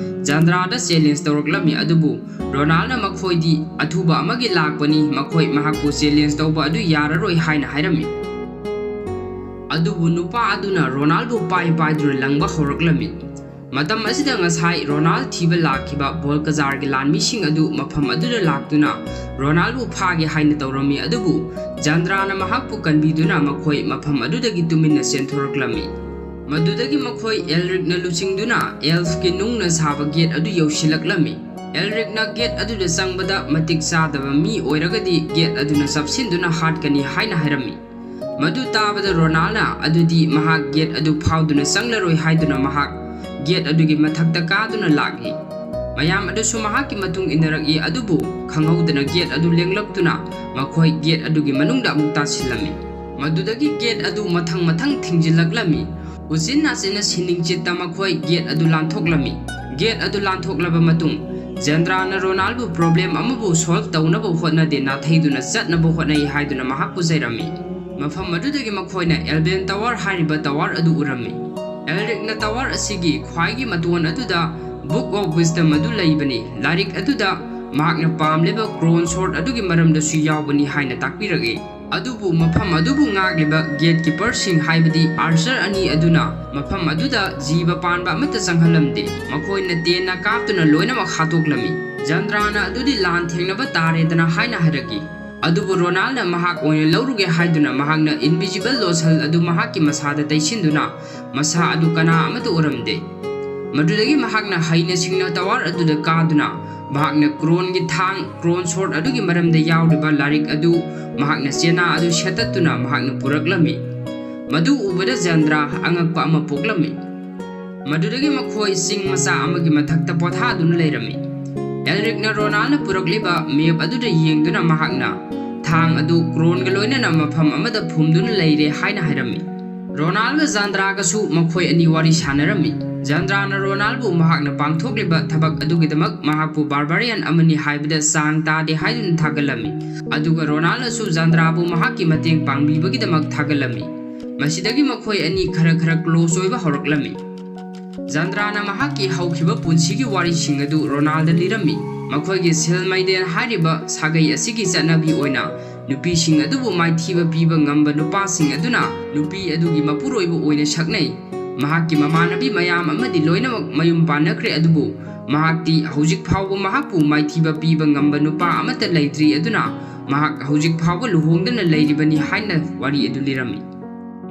Xandraꯗ challenge ꯇꯧꯔꯛꯂꯝꯃꯤ, ꯑꯗꯨꯕꯨ Ronaldꯅ ꯃꯈꯣꯏꯗꯤ ꯑꯊꯨꯕ ꯑꯃꯒꯤ ꯂꯥꯛꯄꯅꯤ, ꯃꯈꯣꯏ ꯃꯍꯥꯛꯄꯨ challenge ꯇꯧꯕ ꯑꯗꯨ ꯌꯥꯔꯔꯣꯏ ꯍꯥꯏꯅ ꯍꯥꯏꯔꯝꯃꯤ꯫ ꯑꯗꯨꯕꯨ ꯅꯨꯄꯥ ꯑꯗꯨꯅ Ronaldꯕꯨ ꯄꯥꯏ ꯄꯥꯏꯗꯨꯅ ꯂꯪꯕ ꯍꯧꯔꯛꯂꯝꯃꯤ꯫ ꯃꯇꯝ ꯑꯁꯤꯗ ꯉꯁꯥꯏ Ronald ꯊꯤꯕ ꯂꯥꯛꯈꯤꯕ Volkazarꯒꯤ ꯂꯥꯟꯃꯤꯁꯤꯡ ꯑꯗꯨ ꯃꯐꯝ ꯑꯗꯨꯗ ꯂꯥꯛꯇꯨꯅ Ronaldꯕꯨ ꯐꯥꯒꯦ ꯍꯥꯏꯅ ꯇꯧꯔꯝꯃꯤ, ꯑꯗꯨꯕꯨ Xandraꯅ ꯃꯍꯥꯛꯄꯨ ꯀꯟꯕꯤꯗꯨꯅ ꯃꯈꯣꯏ ꯃꯐꯝ ꯑꯗꯨꯗꯒꯤ ꯇꯨꯃꯤꯟꯅ ꯆꯦꯟꯊꯣꯔꯛꯂꯝꯃꯤ꯫ ꯃꯗꯨꯗꯒꯤ ꯃꯈꯣꯏ Elricꯅ ꯂꯨꯆꯤꯡꯗꯨꯅ elfꯀꯤ ꯅꯨꯡꯅ ꯁꯥꯕ gate ꯑꯗꯨ ꯌꯧꯁꯤꯜꯂꯛꯂꯝꯃꯤ꯫ Elricꯅ gate ꯑꯗꯨꯗ ꯆꯪꯕꯗ ꯃꯇꯤꯛ ꯆꯥꯗꯕ ꯃꯤ ꯑꯣꯏꯔꯒꯗꯤ gate ꯑꯗꯨꯅ ꯆꯞꯁꯤꯟꯗꯨꯅ ꯍꯥꯠꯀꯅꯤ ꯍꯥꯏꯅ ꯍꯥꯏꯔꯝꯃꯤ꯫ ꯃꯗꯨ ꯇꯥꯕꯗ Ronaldꯅ ꯑꯗꯨꯗꯤ ꯃꯍꯥꯛ gate ꯑꯗꯨ ꯐꯥꯎꯗꯨꯅ ꯆꯪꯂꯔꯣꯏ ꯍꯥꯏꯗꯨꯅ ꯃꯍꯥꯛ gate ꯑꯗꯨꯒꯤ ꯃꯊꯛꯇ ꯀꯥꯗꯨꯅ ꯂꯥꯛꯏ꯫ ꯃꯌꯥꯝ ꯑꯗꯨꯁꯨ ꯃꯍꯥꯛꯀꯤ ꯃꯇꯨꯡ ꯏꯟꯅꯔꯛꯏ, ꯑꯗꯨꯕꯨ ꯈꯪꯍꯧꯗꯅ gate ꯑꯗꯨ ꯂꯦꯡꯂꯛꯇꯨꯅ ꯃꯈꯣꯏ gate ꯑꯗꯨꯒꯤ ꯃꯅꯨꯡꯗ ꯑꯃꯨꯛ ꯇꯥꯁꯤꯜꯂꯝꯃꯤ꯫ ꯃꯗꯨꯗꯒꯤ gate ꯑꯗꯨ ꯃꯊꯪ ꯃꯊꯪ ꯊꯤꯡꯖꯤꯜꯂꯛꯂꯝꯃꯤ꯫ ꯎꯆꯤꯟ ꯅꯥꯆꯤꯟꯅ ꯁꯤꯅꯤꯡꯆꯤꯠꯇ ꯃꯈꯣꯏ gate ꯑꯗꯨ ꯂꯥꯟꯊꯣꯛꯂꯝꯃꯤ꯫ Gate ꯑꯗꯨ ꯂꯥꯟꯊꯣꯛꯂꯕ ꯃꯇꯨꯡ, Xandraꯅ Ronaldꯕꯨ problem ꯑꯃꯕꯨ solve ꯇꯧꯅꯕ ꯍꯣꯠꯅꯗꯦ, ꯅꯥꯊꯩꯗꯨꯅ ꯆꯠꯅꯕ ꯍꯣꯠꯅꯩ ꯍꯥꯏꯗꯨꯅ ꯃꯍꯥꯛꯄꯨ ꯆꯩꯔꯝꯃꯤ꯫ ꯃꯐꯝ ꯑꯗꯨꯗꯒꯤ ꯃꯈꯣꯏꯅ Elven Tower ꯍꯥꯏꯔꯤꯕ tower ꯑꯗꯨ ꯎꯔꯝꯃꯤ꯫ Elricꯅ tower ꯑꯁꯤꯒꯤ ꯈ꯭ꯋꯥꯏꯒꯤ ꯃꯇꯣꯟ ꯑꯗꯨꯗ Book of Wisdom ꯑꯗꯨ ꯂꯩꯕꯅꯤ꯫ ꯂꯥꯏꯔꯤꯛ ꯑꯗꯨꯗ ꯃꯍꯥꯛꯅ ꯄꯥꯝꯂꯤꯕ Crown Sword ꯑꯗꯨꯒꯤ ꯃꯔꯝꯗꯁꯨ ꯌꯥꯎꯕꯅꯤ ꯍꯥꯏꯅ ꯇꯥꯛꯄꯤꯔꯛꯏ꯫ ꯑꯗꯨꯕꯨ ꯃꯐꯝ ꯑꯗꯨꯕꯨ ꯉꯥꯛꯂꯤꯕ gatekeeperꯁꯤꯡ, ꯍꯥꯏꯕꯗꯤ archer ꯑꯅꯤ ꯑꯗꯨꯅ ꯃꯐꯝ ꯑꯗꯨꯗ ꯖꯤꯕ ꯄꯥꯟꯕ ꯑꯃꯠꯇ ꯆꯪꯍꯜꯂꯝꯗꯦ꯫ ꯃꯈꯣꯏꯅ ꯇꯦꯟꯅ ꯀꯥꯞꯇꯨꯅ ꯂꯣꯏꯅꯃꯛ ꯍꯥꯠꯇꯣꯛꯂꯝꯃꯤ꯫ ꯖꯟꯗ꯭ꯔꯥꯅ ꯑꯗꯨꯗꯤ ꯂꯥꯟ ꯊꯦꯡꯅꯕ ꯇꯥꯔꯦꯗꯅ ꯍꯥꯏꯅ ꯍꯥꯏꯔꯛꯏ꯫ ꯑꯗꯨꯕꯨ ꯔꯣꯅꯥꯜꯅ ꯃꯍꯥꯛ ꯑꯣꯏꯅ ꯂꯧꯔꯨꯒꯦ ꯍꯥꯏꯗꯨꯅ ꯃꯍꯥꯛꯅ invisible ꯂꯣꯁꯜ ꯑꯗꯨ ꯃꯍꯥꯛꯀꯤ ꯃꯁꯥꯗ ꯇꯩꯁꯤꯟꯗꯨꯅ ꯃꯁꯥ ꯑꯗꯨ ꯀꯅꯥ ꯑꯃꯠꯇ ꯎꯔꯝꯗꯦ꯫ ꯃꯗꯨꯗꯒꯤ ꯃꯍꯥꯛꯅ ꯍꯩꯅ ꯁꯤꯡꯅ tower ꯑꯗꯨꯗ ꯀꯥꯗꯨꯅ ꯃꯍꯥꯛꯅ ꯀ꯭ꯔꯣꯟꯒꯤ ꯊꯥꯡ, ꯀ꯭ꯔꯣꯟ ꯁꯣꯔꯠ ꯑꯗꯨꯒꯤ ꯃꯔꯝꯗ ꯌꯥꯎꯔꯤꯕ ꯂꯥꯏꯔꯤꯛ ꯑꯗꯨ ꯃꯍꯥꯛꯅ ꯆꯦꯅꯥ ꯑꯗꯨ ꯁꯦꯠꯇꯠꯇꯨꯅ ꯃꯍꯥꯛꯅ ꯄꯨꯔꯛꯂꯝꯃꯤ꯫ ꯃꯗꯨ ꯎꯕꯗ ꯖꯟꯗ꯭ꯔꯥ ꯑꯉꯛꯄ ꯑꯃ ꯄꯣꯛꯂꯝꯃꯤ꯫ ꯃꯗꯨꯗꯒꯤ ꯃꯈꯣꯏ ꯆꯤꯡ ꯃꯆꯥ ꯑꯃꯒꯤ ꯃꯊꯛꯇ ꯄꯣꯊꯥꯗꯨꯅ ꯂꯩꯔꯝꯃꯤ꯫ ꯑꯦꯜꯔꯤꯛꯅ ꯔꯣꯅꯥꯜꯅ ꯄꯨꯔꯛꯂꯤꯕ map ꯑꯗꯨꯗ ꯌꯦꯡꯗꯨꯅ ꯃꯍꯥꯛꯅ ꯊꯥꯡ ꯑꯗꯨ ꯀ꯭ꯔꯣꯟꯒ ꯂꯣꯏꯅꯅ ꯃꯐꯝ ꯑꯃꯗ ꯐꯨꯝꯗꯨꯅ ꯂꯩꯔꯦ ꯍꯥꯏꯅ ꯍꯥꯏꯔꯝꯃꯤ꯫ ꯔꯣꯅꯥꯜꯒ ꯖꯥꯟꯗ꯭ꯔꯥꯒꯁꯨ ꯃꯈꯣꯏ ꯑꯅꯤ ꯋꯥꯔꯤ ꯁꯥꯟꯅꯔꯝꯃꯤ꯫ ꯖꯥꯟꯗ꯭ꯔꯥꯅ ꯔꯣꯅꯥꯜꯕꯨ ꯃꯍꯥꯛꯅ ꯄꯥꯡꯊꯣꯛꯂꯤꯕ ꯊꯕꯛ ꯑꯗꯨꯒꯤꯗꯃꯛ ꯃꯍꯥꯛꯄꯨ barbarian ꯑꯃꯅꯤ ꯍꯥꯏꯕꯗ ꯆꯥꯡ ꯇꯥꯗꯦ ꯍꯥꯏꯗꯨꯅ ꯊꯥꯒꯠꯂꯝꯃꯤ꯫ ꯑꯗꯨꯒ ꯔꯣꯅꯥꯜꯅꯁꯨ ꯖꯥꯟꯗ꯭ꯔꯥꯕꯨ ꯃꯍꯥꯛꯀꯤ ꯃꯇꯦꯡ ꯄꯥꯡꯕꯤꯕꯒꯤꯗꯃꯛ ꯊꯥꯒꯠꯂꯝꯃꯤ꯫ ꯃꯁꯤꯗꯒꯤ ꯃꯈꯣꯏ ꯑꯅꯤ ꯈꯔ ꯈꯔ close ꯑꯣꯏꯕ ꯍꯧꯔꯛꯂꯝꯃꯤ꯫ ꯖꯥꯟꯗ꯭ꯔꯥꯅ ꯃꯍꯥꯛꯀꯤ ꯍꯧꯈꯤꯕ ꯄꯨꯟꯁꯤꯒꯤ ꯋꯥꯔꯤꯁꯤꯡ ꯑꯗꯨ ꯔꯣꯅꯥꯜꯗ ꯂꯤꯔꯝꯃꯤ꯫ ꯃꯈꯣꯏꯒꯤ ꯁꯦꯜ ꯃꯩꯗꯦꯟ ꯍꯥꯏꯔꯤꯕ ꯁꯥꯒꯩ ꯑꯁꯤꯒꯤ ꯆꯠꯅꯕꯤ ꯑꯣꯏꯅ ꯅꯨꯄꯤꯁꯤꯡ ꯑꯗꯨꯕꯨ ꯃꯥꯏꯊꯤꯕ ꯄꯤꯕ ꯉꯝꯕ ꯅꯨꯄꯥꯁꯤꯡ ꯑꯗꯨꯅ ꯅꯨꯄꯤ ꯑꯗꯨꯒꯤ ꯃꯄꯨꯔꯣꯏꯕ ꯑꯣꯏꯅ ꯁꯛꯅꯩ꯫ ꯃꯍꯥꯛꯀꯤ ꯃꯃꯥꯟꯅꯕꯤ ꯃꯌꯥꯝ ꯑꯃꯗꯤ ꯂꯣꯏꯅꯃꯛ ꯃꯌꯨꯝ ꯄꯥꯟꯅꯈ꯭ꯔꯦ, ꯑꯗꯨꯕꯨ ꯃꯍꯥꯛꯇꯤ ꯍꯧꯖꯤꯛ ꯐꯥꯎꯕ ꯃꯍꯥꯛꯄꯨ ꯃꯥꯏꯊꯤꯕ ꯄꯤꯕ ꯉꯝꯕ ꯅꯨꯄꯥ ꯑꯃꯠꯇ ꯂꯩꯇ꯭ꯔꯤ, ꯑꯗꯨꯅ ꯃꯍꯥꯛ ꯍꯧꯖꯤꯛ ꯐꯥꯎꯕ ꯂꯨꯍꯣꯡꯗꯅ ꯂꯩꯔꯤꯕꯅꯤ ꯍꯥꯏꯅ ꯋꯥꯔꯤ ꯑꯗꯨ ꯂꯤꯔꯝꯃꯤ꯫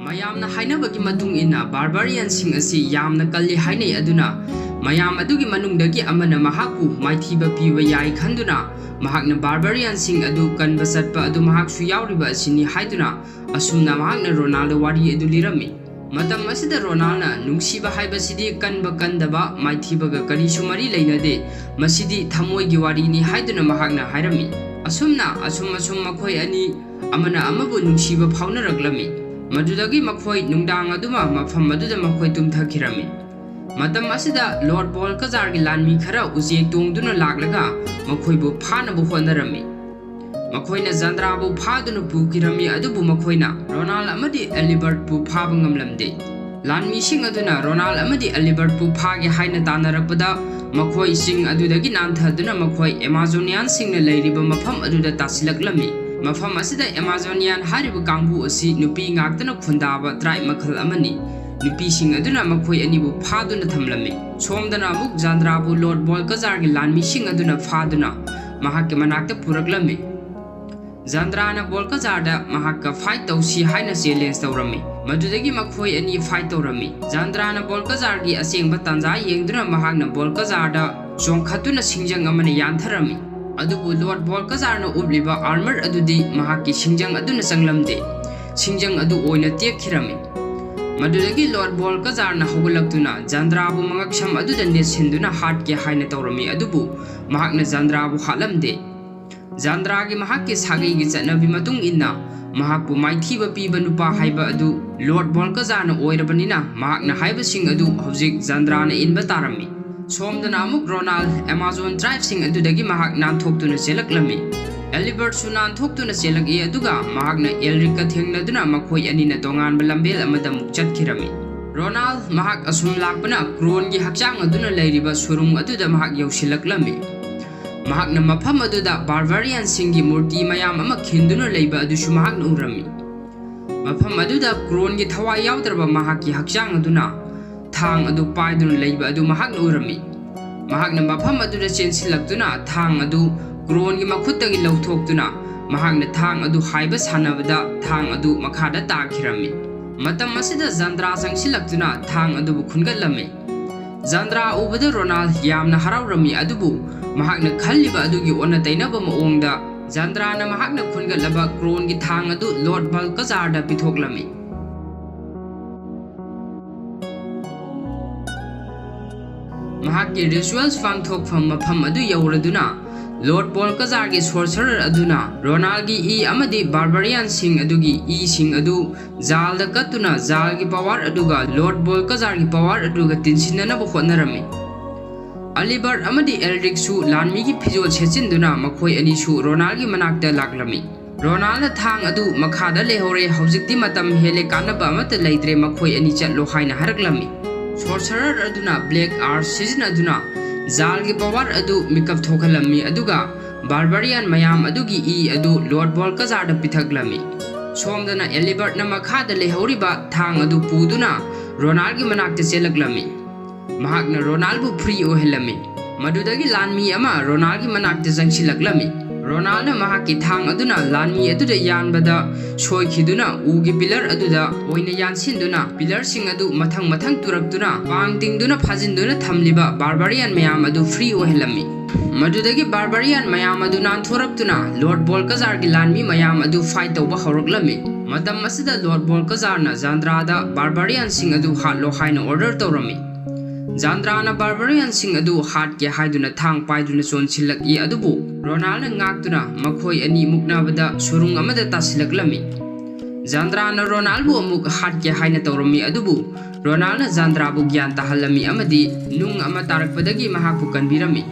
ꯃꯌꯥꯝꯅ ꯍꯥꯏꯅꯕꯒꯤ ꯃꯇꯨꯡ ꯏꯟꯅ, barbarianꯁꯤꯡ ꯑꯁꯤ ꯌꯥꯝꯅ ꯀꯜꯂꯤ ꯍꯥꯏꯅꯩ, ꯑꯗꯨꯅ ꯃꯌꯥꯝ ꯑꯗꯨꯒꯤ ꯃꯅꯨꯡꯗꯒꯤ ꯑꯃꯅ ꯃꯍꯥꯛꯄꯨ ꯃꯥꯏꯊꯤꯕ ꯄꯤꯕ ꯌꯥꯏ ꯈꯟꯗꯨꯅ ꯃꯍꯥꯛꯅ barbarianꯁꯤꯡ ꯑꯗꯨ ꯀꯟꯕ ꯆꯠꯄ ꯑꯗꯨ ꯃꯍꯥꯛꯁꯨ ꯌꯥꯎꯔꯤꯕ ꯑꯁꯤꯅꯤ ꯍꯥꯏꯗꯨꯅ ꯑꯁꯨꯝꯅ ꯃꯍꯥꯛꯅ ꯔꯣꯅꯥꯜꯗ ꯋꯥꯔꯤ ꯑꯗꯨ ꯂꯤꯔꯝꯃꯤ꯫ ꯃꯇꯝ ꯑꯁꯤꯗ ꯔꯣꯅꯥꯜꯅ ꯅꯨꯡꯁꯤꯕ ꯍꯥꯏꯕꯁꯤꯗꯤ ꯀꯟꯕ ꯀꯟꯗꯕ, ꯃꯥꯏꯊꯤꯕꯒ ꯀꯔꯤꯁꯨ ꯃꯔꯤ ꯂꯩꯅꯗꯦ, ꯃꯁꯤꯗꯤ ꯊꯃꯣꯏꯒꯤ ꯋꯥꯔꯤꯅꯤ ꯍꯥꯏꯗꯨꯅ ꯃꯍꯥꯛꯅ ꯍꯥꯏꯔꯝꯃꯤ꯫ ꯑꯁꯨꯝꯅ ꯑꯁꯨꯝ ꯑꯁꯨꯝ ꯃꯈꯣꯏ ꯑꯅꯤ ꯑꯃꯅ ꯑꯃꯕꯨ ꯅꯨꯡꯁꯤꯕ ꯐꯥꯎꯅꯔꯛꯂꯝꯃꯤ꯫ ꯃꯗꯨꯗꯒꯤ ꯃꯈꯣꯏ ꯅꯨꯡꯗꯥꯡ ꯑꯗꯨꯃ ꯃꯐꯝ ꯑꯗꯨꯗ ꯃꯈꯣꯏ ꯇꯨꯝꯊꯈꯤꯔꯝꯃꯤ꯫ ꯃꯇꯝ ꯑꯁꯤꯗ Lord Balthazarꯒꯤ ꯂꯥꯟꯃꯤ ꯈꯔ ꯎꯆꯦꯛ ꯇꯣꯡꯗꯨꯅ ꯂꯥꯛꯂꯒ ꯃꯈꯣꯏꯕꯨ ꯐꯥꯅꯕ ꯍꯣꯠꯅꯔꯝꯃꯤ꯫ ꯃꯈꯣꯏꯅ ꯖꯥꯟꯗ꯭ꯔꯥꯕꯨ ꯐꯥꯗꯨꯅ ꯄꯨꯈꯤꯔꯝꯃꯤ, ꯑꯗꯨꯕꯨ ꯃꯈꯣꯏꯅ ꯔꯣꯅꯥꯜ ꯑꯃꯗꯤ ꯑꯦꯂꯤꯕꯔꯠꯄꯨ ꯐꯥꯕ ꯉꯝꯂꯝꯗꯦ꯫ ꯂꯥꯟꯃꯤꯁꯤꯡ ꯑꯗꯨꯅ ꯔꯣꯅꯥꯜ ꯑꯃꯗꯤ ꯑꯦꯂꯤꯕꯔꯠꯄꯨ ꯐꯥꯒꯦ ꯍꯥꯏꯅ ꯇꯥꯟꯅꯔꯛꯄꯗ, ꯃꯈꯣꯏ ꯆꯤꯡ ꯑꯗꯨꯗꯒꯤ ꯅꯥꯟꯊꯗꯨꯅ ꯃꯈꯣꯏ ꯑꯦꯃꯥꯖꯣꯅꯤꯌꯥꯟꯁꯤꯡꯅ ꯂꯩꯔꯤꯕ ꯃꯐꯝ ꯑꯗꯨꯗ ꯇꯥꯁꯤꯜꯂꯛꯂꯝꯃꯤ꯫ ꯃꯐꯝ ꯑꯁꯤꯗ ꯑꯦꯃꯥꯖꯣꯅꯤꯌꯥꯟ ꯍꯥꯏꯔꯤꯕ ꯀꯥꯡꯕꯨ ꯑꯁꯤ ꯅꯨꯄꯤ ꯉꯥꯛꯇꯅ ꯈꯨꯟꯗꯥꯕ ꯇ꯭ꯔꯥꯏꯕ ꯃꯈꯜ ꯑꯃꯅꯤ꯫ ꯅꯨꯄꯤꯁꯤꯡ ꯑꯗꯨꯅ ꯃꯈꯣꯏ ꯑꯅꯤꯕꯨ ꯐꯥꯗꯨꯅ ꯊꯝꯂꯝꯃꯤ꯫ ꯁꯣꯝꯗꯅ ꯑꯃꯨꯛ ꯖꯥꯟꯗ꯭ꯔꯥꯕꯨ ꯂꯣꯔꯗ ꯕꯣꯜꯀꯖꯥꯔꯒꯤ ꯂꯥꯟꯃꯤꯁꯤꯡ ꯑꯗꯨꯅ ꯐꯥꯗꯨꯅ ꯃꯍꯥꯛꯀꯤ ꯃꯅꯥꯛꯇ ꯄꯨꯔꯛꯂꯝꯃꯤ꯫ ꯖꯥꯟꯗ꯭ꯔꯥꯅ ꯕꯣꯜꯀꯖꯥꯔꯗ ꯃꯍꯥꯛꯀ ꯐꯥꯏꯠ ꯇꯧꯁꯤ ꯍꯥꯏꯅ ꯆꯦꯂꯦꯟꯖ ꯇꯧꯔꯝꯃꯤ꯫ ꯃꯗꯨꯗꯒꯤ ꯃꯈꯣꯏ ꯑꯅꯤ ꯐꯥꯏꯠ ꯇꯧꯔꯝꯃꯤ꯫ ꯖꯥꯟꯗ꯭ꯔꯥꯅ ꯕꯣꯜꯀꯖꯥꯔꯒꯤ ꯑꯁꯦꯡꯕ ꯇꯥꯟꯖꯥ ꯌꯦꯡꯗꯨꯅ ꯃꯍꯥꯛꯅ ꯕꯣꯜꯀꯖꯥꯔꯗ ꯆꯣꯡꯈꯠꯇꯨꯅ ꯁꯤꯡꯖꯪ ꯑꯃꯅ ꯌꯥꯟꯊꯔꯝꯃꯤ꯫ ꯑꯗꯨꯕꯨ ꯂꯣꯔꯗ ꯕꯣꯜꯀꯖꯥꯔꯅ ꯎꯞꯂꯤꯕ ꯑꯥꯔꯃꯔ ꯑꯗꯨꯗꯤ ꯃꯍꯥꯛꯀꯤ ꯁꯤꯡꯖꯪ ꯑꯗꯨꯅ ꯆꯪꯂꯝꯗꯦ꯫ ꯁꯤꯡꯖꯪ ꯑꯗꯨ ꯑꯣꯏꯅ ꯇꯦꯛꯈꯤꯔꯝꯃꯤ꯫ ꯃꯗꯨꯗꯒꯤ ꯂꯣꯔꯗ ꯕꯣꯜꯀꯖꯥꯔꯅ ꯍꯧꯒꯠꯂꯛꯇꯨꯅ ꯖꯥꯟꯗ꯭ꯔꯥꯕꯨ ꯃꯉꯛꯁꯝ ꯑꯗꯨꯗ ꯅꯦꯠꯁꯤꯟꯗꯨꯅ ꯍꯥꯠꯀꯦ ꯍꯥꯏꯅ ꯇꯧꯔꯝꯃꯤ, ꯑꯗꯨꯕꯨ ꯃꯍꯥꯛꯅ ꯖꯥꯟꯗ꯭ꯔꯥꯕꯨ ꯍꯥꯠꯂꯝꯗꯦ꯫ ꯖꯥꯟꯗ꯭ꯔꯥꯒꯤ ꯃꯍꯥꯛꯀꯤ ꯁꯥꯒꯩꯒꯤ ꯆꯠꯅꯕꯤ ꯃꯇꯨꯡ ꯏꯟꯅ ꯃꯍꯥꯛꯄꯨ ꯃꯥꯏꯊꯤꯕ ꯄꯤꯕ ꯅꯨꯄꯥ ꯍꯥꯏꯕ ꯑꯗꯨ ꯂꯣꯔꯗ ꯕꯣꯜꯀꯖꯥꯔꯅ ꯑꯣꯏꯔꯕꯅꯤꯅ ꯃꯍꯥꯛꯅ ꯍꯥꯏꯕꯁꯤꯡ ꯑꯗꯨ ꯍꯧꯖꯤꯛ ꯖꯥꯟꯗ꯭ꯔꯥꯅ ꯏꯟꯕ ꯇꯥꯔꯝꯃꯤ꯫ ꯁꯣꯝꯗꯅ ꯑꯃꯨꯛ ꯔꯣꯅꯥꯜ ꯑꯦꯃꯥꯖꯣꯟ ꯇ꯭ꯔꯥꯏꯕꯁꯤꯡ ꯑꯗꯨꯗꯒꯤ ꯃꯍꯥꯛ ꯅꯥꯟꯊꯣꯛꯇꯨꯅ ꯆꯦꯜꯂꯛꯂꯝꯃꯤ꯫ ꯑꯦꯂꯤꯕꯔꯠꯁꯨ ꯅꯥꯟꯊꯣꯛꯇꯨꯅ ꯆꯦꯜꯂꯛꯏ, ꯑꯗꯨꯒ ꯃꯍꯥꯛꯅ ꯑꯦꯜꯔꯤꯛꯀ ꯊꯦꯡꯅꯗꯨꯅ ꯃꯈꯣꯏ ꯑꯅꯤꯅ ꯇꯣꯉꯥꯟꯕ ꯂꯝꯕꯦꯜ ꯑꯃꯗ ꯑꯃꯨꯛ ꯆꯠꯈꯤꯔꯝꯃꯤ꯫ ꯔꯣꯅꯥꯜ ꯃꯍꯥꯛ ꯑꯁꯨꯝ ꯂꯥꯛꯄꯅ ꯀ꯭ꯔꯣꯟꯒꯤ ꯍꯛꯆꯥꯡ ꯑꯗꯨꯅ ꯂꯩꯔꯤꯕ ꯁꯨꯔꯨꯡ ꯑꯗꯨꯗ ꯃꯍꯥꯛ ꯌꯧꯁꯤꯜꯂꯛꯂꯝꯃꯤ꯫ ꯃꯍꯥꯛꯅ ꯃꯐꯝ ꯑꯗꯨꯗ ꯕꯥꯔꯕꯥꯔꯤꯌꯥꯟꯁꯤꯡꯒꯤ ꯃꯨꯔꯇꯤ ꯃꯌꯥꯝ ꯑꯃ ꯈꯤꯟꯗꯨꯅ ꯂꯩꯕ ꯑꯗꯨꯁꯨ ꯃꯍꯥꯛꯅ ꯎꯔꯝꯃꯤ꯫ ꯃꯐꯝ ꯑꯗꯨꯗ ꯀ꯭ꯔꯣꯟꯒꯤ ꯊꯋꯥꯏ ꯌꯥꯎꯗ꯭ꯔꯕ ꯃꯍꯥꯛꯀꯤ ꯍꯛꯆꯥꯡ ꯑꯗꯨꯅ ꯊꯥꯡ ꯑꯗꯨ ꯄꯥꯏꯗꯨꯅ ꯂꯩꯕ ꯑꯗꯨ ꯃꯍꯥꯛꯅ ꯎꯔꯝꯃꯤ꯫ ꯃꯍꯥꯛꯅ ꯃꯐꯝ ꯑꯗꯨꯗ ꯆꯦꯟꯁꯤꯜꯂꯛꯇꯨꯅ ꯊꯥꯡ ꯑꯗꯨ ꯀ꯭ꯔꯣꯟꯒꯤ ꯃꯈꯨꯠꯇꯒꯤ ꯂꯧꯊꯣꯛꯇꯨꯅ ꯃꯍꯥꯛꯅ ꯊꯥꯡ ꯑꯗꯨ ꯍꯥꯏꯕ ꯁꯥꯟꯅꯕꯗ ꯊꯥꯡ ꯑꯗꯨ ꯃꯈꯥꯗ ꯇꯥꯈꯤꯔꯝꯃꯤ꯫ ꯃꯇꯝ ꯑꯁꯤꯗ ꯖꯟꯗ꯭ꯔꯥ ꯆꯪꯁꯤꯜꯂꯛꯇꯨꯅ ꯊꯥꯡ ꯑꯗꯨꯕꯨ ꯈꯨꯟꯒꯠꯂꯝꯃꯤ꯫ ꯖꯟꯗ꯭ꯔꯥ ꯎꯕꯗ ꯔꯣꯅꯥꯜ ꯌꯥꯝꯅ ꯍꯔꯥꯎꯔꯝꯃꯤ, ꯑꯗꯨꯕꯨ ꯃꯍꯥꯛꯅ ꯈꯜꯂꯤꯕ ꯑꯗꯨꯒꯤ ꯑꯣꯟꯅ ꯇꯩꯅꯕ ꯃꯑꯣꯡꯗ ꯖꯟꯗ꯭ꯔꯥꯅ ꯃꯍꯥꯛꯅ ꯈꯨꯟꯒꯠꯂꯕ ꯀ꯭ꯔꯣꯟꯒꯤ ꯊꯥꯡ ꯑꯗꯨ ꯂꯣꯔꯗ ꯕꯜꯀꯖꯥꯔꯗ ꯄꯤꯊꯣꯛꯂꯝꯃꯤ꯫ ꯃꯍꯥꯛꯀꯤ ꯔꯤꯆꯨꯋꯦꯜꯁ ꯄꯥꯡꯊꯣꯛꯐꯝ ꯃꯐꯝ ꯑꯗꯨ ꯌꯧꯔꯗꯨꯅ ꯂꯣꯔꯗ ꯕꯣꯜꯀꯖꯥꯔꯒꯤ ꯁꯣꯔꯁꯔꯔ ꯑꯗꯨꯅ ꯔꯣꯅꯥꯜꯒꯤ ꯏ ꯑꯃꯗꯤ ꯕꯥꯔꯕꯥꯔꯤꯌꯥꯟꯁꯤꯡ ꯑꯗꯨꯒꯤ ꯏꯁꯤꯡ ꯑꯗꯨ ꯖꯥꯜꯗ ꯀꯠꯇꯨꯅ ꯖꯥꯜꯒꯤ ꯄꯋꯥꯔ ꯑꯗꯨꯒ ꯂꯣꯔꯗ ꯕꯣꯜꯀꯖꯥꯔꯒꯤ ꯄꯋꯥꯔ ꯑꯗꯨꯒ ꯇꯤꯟꯁꯤꯟꯅꯅꯕ ꯍꯣꯠꯅꯔꯝꯃꯤ꯫ ꯑꯂꯤꯕꯔꯠ ꯑꯃꯗꯤ ꯑꯦꯜꯔꯤꯛꯁꯨ ꯂꯥꯟꯃꯤꯒꯤ ꯐꯤꯖꯣꯜ ꯁꯦꯠꯆꯤꯟꯗꯨꯅ ꯃꯈꯣꯏ ꯑꯅꯤꯁꯨ ꯔꯣꯅꯥꯜꯒꯤ ꯃꯅꯥꯛꯇ ꯂꯥꯛꯂꯝꯃꯤ꯫ ꯔꯣꯅꯥꯜꯅ ꯊꯥꯡ ꯑꯗꯨ ꯃꯈꯥꯗ ꯂꯩꯍꯧꯔꯦ, ꯍꯧꯖꯤꯛꯇꯤ ꯃꯇꯝ ꯍꯦꯜꯂꯦ, ꯀꯥꯟꯅꯕ ꯑꯃꯠꯇ ꯂꯩꯇ꯭ꯔꯦ, ꯃꯈꯣꯏ ꯑꯅꯤ ꯆꯠꯂꯣ ꯍꯥꯏꯅ ꯍꯥꯏꯔꯛꯂꯝꯃꯤ꯫ ꯁꯣꯔꯁꯔꯔ ꯑꯗꯨꯅ ꯕ꯭ꯂꯦꯛ ꯑꯥꯔꯠ ꯁꯤꯖꯤꯟꯅꯗꯨꯅ ꯖꯥꯜꯒꯤ ꯄꯋꯥꯔ ꯑꯗꯨ ꯃꯤꯀꯞ ꯊꯣꯛꯍꯜꯂꯝꯃꯤ, ꯑꯗꯨꯒ ꯕꯥꯔꯕꯥꯔꯤꯌꯥꯟ ꯃꯌꯥꯝ ꯑꯗꯨꯒꯤ ꯏ ꯑꯗꯨ ꯂꯣꯔꯗ ꯕꯣꯜꯀꯖꯥꯔꯗ ꯄꯤꯊꯛꯂꯝꯃꯤ꯫ ꯁꯣꯝꯗꯅ ꯑꯦꯂꯤꯕꯔꯠꯅ ꯃꯈꯥꯗ ꯂꯩꯍꯧꯔꯤꯕ ꯊꯥꯡ ꯑꯗꯨ ꯄꯨꯗꯨꯅ ꯔꯣꯅꯥꯜꯒꯤ ꯃꯅꯥꯛꯇ ꯆꯦꯜꯂꯛꯂꯝꯃꯤ꯫ ꯃꯍꯥꯛꯅ ꯔꯣꯅꯥꯜꯕꯨ ꯐ꯭ꯔꯤ ꯑꯣꯏꯍꯜꯂꯝꯃꯤ꯫ ꯃꯗꯨꯗꯒꯤ ꯂꯥꯟꯃꯤ ꯑꯃ ꯔꯣꯅꯥꯜꯒꯤ ꯃꯅꯥꯛꯇ ꯆꯪꯁꯤꯜꯂꯛꯂꯝꯃꯤ꯫ ꯔꯣꯅꯥꯜꯅ ꯃꯍꯥꯛꯀꯤ ꯊꯥꯡ ꯑꯗꯨꯅ ꯂꯥꯟꯃꯤ ꯑꯗꯨꯗ ꯌꯥꯟꯕꯗ ꯁꯣꯏꯈꯤꯗꯨꯅ ꯎꯒꯤ ꯄꯤꯂꯔ ꯑꯗꯨꯗ ꯑꯣꯏꯅ ꯌꯥꯟꯁꯤꯟꯗꯨꯅ ꯄꯤꯂꯔꯁꯤꯡ ꯑꯗꯨ ꯃꯊꯪ ꯃꯊꯪ ꯇꯨꯔꯛꯇꯨꯅ ꯄꯥꯡ ꯇꯤꯡꯗꯨꯅ ꯐꯥꯖꯤꯟꯗꯨꯅ ꯊꯝꯂꯤꯕ ꯕꯥꯔꯕꯥꯔꯤꯌꯥꯟ ꯃꯌꯥꯝ ꯑꯗꯨ ꯐ꯭ꯔꯤ ꯑꯣꯏꯍꯜꯂꯝꯃꯤ꯫ ꯃꯗꯨꯗꯒꯤ ꯕꯥꯔꯕꯥꯔꯤꯌꯥꯟ ꯃꯌꯥꯝ ꯑꯗꯨ ꯅꯥꯟꯊꯣꯔꯛꯇꯨꯅ ꯂꯣꯔꯗ ꯕꯣꯜꯀꯖꯥꯔꯒꯤ ꯂꯥꯟꯃꯤ ꯃꯌꯥꯝ ꯑꯗꯨ ꯐꯥꯏꯠ ꯇꯧꯕ ꯍꯧꯔꯛꯂꯝꯃꯤ꯫ ꯃꯇꯝ ꯑꯁꯤꯗ ꯂꯣꯔꯗ ꯕꯣꯜꯀꯖꯥꯔꯅ ꯖꯥꯟꯗ꯭ꯔꯥꯗ ꯕꯥꯔꯕꯥꯔꯤꯌꯥꯟꯁꯤꯡ ꯑꯗꯨ ꯍꯥꯠꯂꯣ ꯍꯥꯏꯅ ꯑꯣꯔꯗꯔ ꯇꯧꯔꯝꯃꯤ꯫ ꯖꯥꯟꯗ꯭ꯔꯥꯅ ꯕꯥꯔꯕꯥꯔꯤꯌꯥꯟꯁꯤꯡ ꯑꯗꯨ ꯍꯥꯠꯀꯦ ꯍꯥꯏꯗꯨꯅ ꯊꯥꯡ ꯄꯥꯏꯗꯨꯅ ꯆꯣꯟꯁꯤꯜꯂꯛꯏ, ꯑꯗꯨꯕꯨ ꯔꯣꯅꯥꯜꯅ ꯉꯥꯛꯇꯨꯅ ꯃꯈꯣꯏ ꯑꯅꯤ ꯃꯨꯛꯅꯕꯗ ꯁꯨꯔꯨꯡ ꯑꯃꯗ ꯇꯥꯁꯤꯜꯂꯛꯂꯝꯃꯤ꯫ ꯖꯥꯟꯗ꯭ꯔꯥꯅ ꯔꯣꯅꯥꯜꯕꯨ ꯑꯃꯨꯛ ꯍꯥꯠꯀꯦ ꯍꯥꯏꯅ ꯇꯧꯔꯝꯃꯤ, ꯑꯗꯨꯕꯨ ꯔꯣꯅꯥꯜꯅ ꯖꯥꯟꯗ꯭ꯔꯥꯕꯨ ꯒ꯭ꯌꯥꯟ ꯇꯥꯍꯜꯂꯝꯃꯤ ꯑꯃꯗꯤ ꯅꯨꯡ ꯑꯃ ꯇꯥꯔꯛꯄꯗꯒꯤ ꯃꯍꯥꯛꯄꯨ ꯀꯟꯕꯤꯔꯝꯃꯤ꯫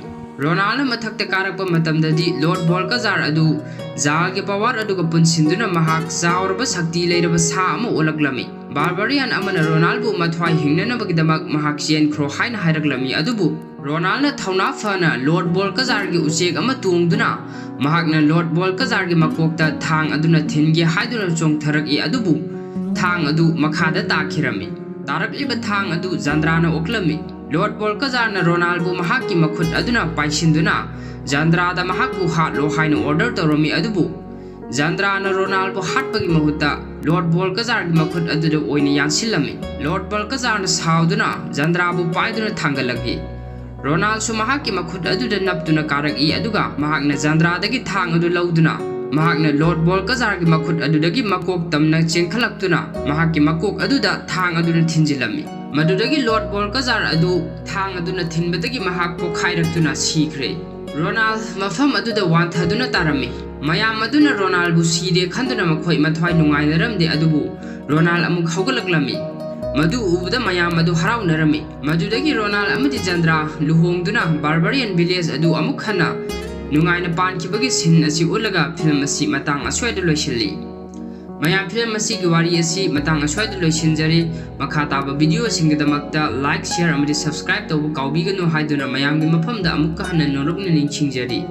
ꯔꯣꯅꯥꯜꯅ ꯃꯊꯛꯇ ꯀꯥꯔꯛꯄ ꯃꯇꯝꯗꯗꯤ ꯂꯣꯔꯗ ꯕꯣꯜꯀꯖꯥꯔ ꯑꯗꯨ ꯖꯥꯜꯒꯤ ꯄꯋꯥꯔ ꯑꯗꯨꯒ ꯄꯨꯟꯁꯤꯟꯗꯨꯅ ꯃꯍꯥꯛ ꯆꯥꯎꯔꯕ ꯁꯛꯇꯤ ꯂꯩꯔꯕ ꯁꯥ ꯑꯃ ꯑꯣꯜꯂꯛꯂꯝꯃꯤ꯫ ꯕꯥꯔꯕꯥꯔꯤꯌꯥꯟ ꯑꯃꯅ ꯔꯣꯅꯥꯜꯕꯨ ꯃꯊ꯭ꯋꯥꯏ ꯍꯤꯡꯅꯅꯕꯒꯤꯗꯃꯛ ꯃꯍꯥꯛ ꯆꯦꯟꯈ꯭ꯔꯣ ꯍꯥꯏꯅ ꯍꯥꯏꯔꯛꯂꯝꯃꯤ, ꯑꯗꯨꯕꯨ ꯔꯣꯅꯥꯜꯅ ꯊꯧꯅꯥ ꯐꯅ ꯂꯣꯔꯗ ꯕꯣꯜꯀꯖꯥꯔꯒꯤ ꯎꯆꯦꯛ ꯑꯃ ꯇꯣꯡꯗꯨꯅ ꯃꯍꯥꯛꯅ ꯂꯣꯔꯗ ꯕꯣꯜꯀꯖꯥꯔꯒꯤ ꯃꯀꯣꯛꯇ ꯊꯥꯡ ꯑꯗꯨꯅ ꯊꯤꯟꯒꯦ ꯍꯥꯏꯗꯨꯅ ꯆꯣꯡꯊꯔꯛꯏ, ꯑꯗꯨꯕꯨ ꯊꯥꯡ ꯑꯗꯨ ꯃꯈꯥꯗ ꯇꯥꯈꯤꯔꯝꯃꯤ꯫ ꯇꯥꯔꯛꯂꯤꯕ ꯊꯥꯡ ꯑꯗꯨ ꯖꯥꯟꯗ꯭ꯔꯥꯅ ꯑꯣꯛꯂꯝꯃꯤ꯫ ꯂꯣꯔꯗ ꯕꯣꯜꯀꯖꯥꯔꯅ ꯔꯣꯅꯥꯜꯕꯨ ꯃꯍꯥꯛꯀꯤ ꯃꯈꯨꯠ ꯑꯗꯨꯅ ꯄꯥꯏꯁꯤꯟꯗꯨꯅ ꯖꯥꯟꯗ꯭ꯔꯥꯗ ꯃꯍꯥꯛꯄꯨ ꯍꯥꯠꯂꯣ ꯍꯥꯏꯅ ꯑꯣꯔꯗꯔ ꯇꯧꯔꯝꯃꯤ, ꯑꯗꯨꯕꯨ ꯖꯥꯟꯗ꯭ꯔꯥꯅ ꯔꯣꯅꯥꯜꯕꯨ ꯍꯥꯠꯄꯒꯤ ꯃꯍꯨꯠꯇ ꯂꯣꯔꯗ ꯕꯣꯜꯀꯖꯥꯔꯒꯤ ꯃꯈꯨꯠ ꯑꯗꯨꯗ ꯑꯣꯏꯅ ꯌꯥꯟꯁꯤꯜꯂꯝꯃꯤ꯫ ꯂꯣꯔꯗ ꯕꯣꯜꯀꯖꯥꯔꯅ ꯁꯥꯎꯗꯨꯅ ꯖꯥꯟꯗ꯭ꯔꯥꯕꯨ ꯄꯥꯏꯗꯨꯅ ꯊꯥꯡꯒꯠꯂꯛꯏ꯫ ꯔꯣꯅꯥꯜꯁꯨ ꯃꯍꯥꯛꯀꯤ ꯃꯈꯨꯠ ꯑꯗꯨꯗ ꯅꯞꯇꯨꯅ ꯀꯥꯔꯛꯏ, ꯑꯗꯨꯒ ꯃꯍꯥꯛꯅ ꯖꯥꯟꯗ꯭ꯔꯥꯗꯒꯤ ꯊꯥꯡ ꯑꯗꯨ ꯂꯧꯗꯨꯅ ꯃꯍꯥꯛꯅ ꯂꯣꯔꯗ ꯕꯣꯜꯀꯖꯥꯔꯒꯤ ꯃꯈꯨꯠ ꯑꯗꯨꯗꯒꯤ ꯃꯀꯣꯛ ꯇꯝꯅ ꯆꯦꯟꯈꯠꯂꯛꯇꯨꯅ ꯃꯍꯥꯛꯀꯤ ꯃꯀꯣꯛ ꯑꯗꯨꯗ ꯊꯥꯡ ꯑꯗꯨꯅ ꯊꯤꯟꯖꯤꯜꯂꯝꯃꯤ꯫ ꯃꯗꯨꯗꯒꯤ ꯂꯣꯔꯗ ꯕꯣꯜꯀꯖꯥꯔ ꯑꯗꯨ ꯊꯥꯡ ꯑꯗꯨꯅ ꯊꯤꯟꯕꯗꯒꯤ ꯃꯍꯥꯛ ꯄꯣꯛꯈꯥꯏꯔꯛꯇꯨꯅ ꯁꯤꯈ꯭ꯔꯦ꯫ ꯔꯣꯅꯥꯜ ꯃꯐꯝ ꯑꯗꯨꯗ ꯋꯥꯟꯊꯗꯨꯅ ꯇꯥꯔꯝꯃꯤ꯫ ꯃꯌꯥꯝ ꯑꯗꯨꯅ ꯔꯣꯅꯥꯜꯕꯨ ꯁꯤꯔꯦ ꯈꯟꯗꯨꯅ ꯃꯈꯣꯏ ꯃꯊ꯭ꯋꯥꯏ ꯅꯨꯡꯉꯥꯏꯅꯔꯝꯗꯦ, ꯑꯗꯨꯕꯨ ꯔꯣꯅꯥꯜ ꯑꯃꯨꯛ ꯍꯧꯒꯠꯂꯛꯂꯝꯃꯤ꯫ ꯃꯗꯨ ꯎꯕꯗ ꯃꯌꯥꯝ ꯑꯗꯨ ꯍꯔꯥꯎꯅꯔꯝꯃꯤ꯫ ꯃꯗꯨꯗꯒꯤ ꯔꯣꯅꯥꯜ ꯑꯃꯗꯤ ꯖꯥꯟꯗ꯭ꯔꯥ ꯂꯨꯍꯣꯡꯗꯨꯅ ꯕꯥꯔꯕꯥꯔꯤꯌꯥꯟ ꯚꯤꯂꯦꯖ ꯑꯗꯨ ꯑꯃꯨꯛ ꯍꯟꯅ ꯅꯨꯡꯉꯥꯏꯅ ꯄꯥꯟꯈꯤꯕꯒꯤ ꯁꯤꯟ ꯑꯁꯤ ꯎꯠꯂꯒ ꯐꯤꯂꯝ ꯑꯁꯤ ꯃꯇꯥꯡ ꯑꯁ꯭ꯋꯥꯏꯗ ꯂꯣꯏꯁꯤꯜꯂꯤ꯫ ꯃꯌꯥꯝ, ꯐꯤꯂꯝ ꯑꯁꯤꯒꯤ ꯋꯥꯔꯤ ꯑꯁꯤ ꯃꯇꯥꯡ ꯑꯁ꯭ꯋꯥꯏꯗ ꯂꯣꯏꯁꯤꯟꯖꯔꯤ꯫ ꯃꯈꯥ ꯇꯥꯕ ꯚꯤꯗꯤꯑꯣꯁꯤꯡꯒꯤꯗꯃꯛꯇ ꯂꯥꯏꯛ, ꯁꯤꯌꯔ ꯑꯃꯗꯤ ꯁꯕꯁꯀ꯭ꯔꯥꯏꯕ ꯇꯧꯕ ꯀꯥꯎꯕꯤꯒꯅꯨ ꯍꯥꯏꯗꯨꯅ ꯃꯌꯥꯝꯒꯤ ꯃꯐꯝꯗ ꯑꯃꯨꯛꯀ ꯍꯟꯅ ꯅꯣꯂꯨꯛꯅ ꯅꯤꯡꯁꯤꯡꯖꯔꯤ꯫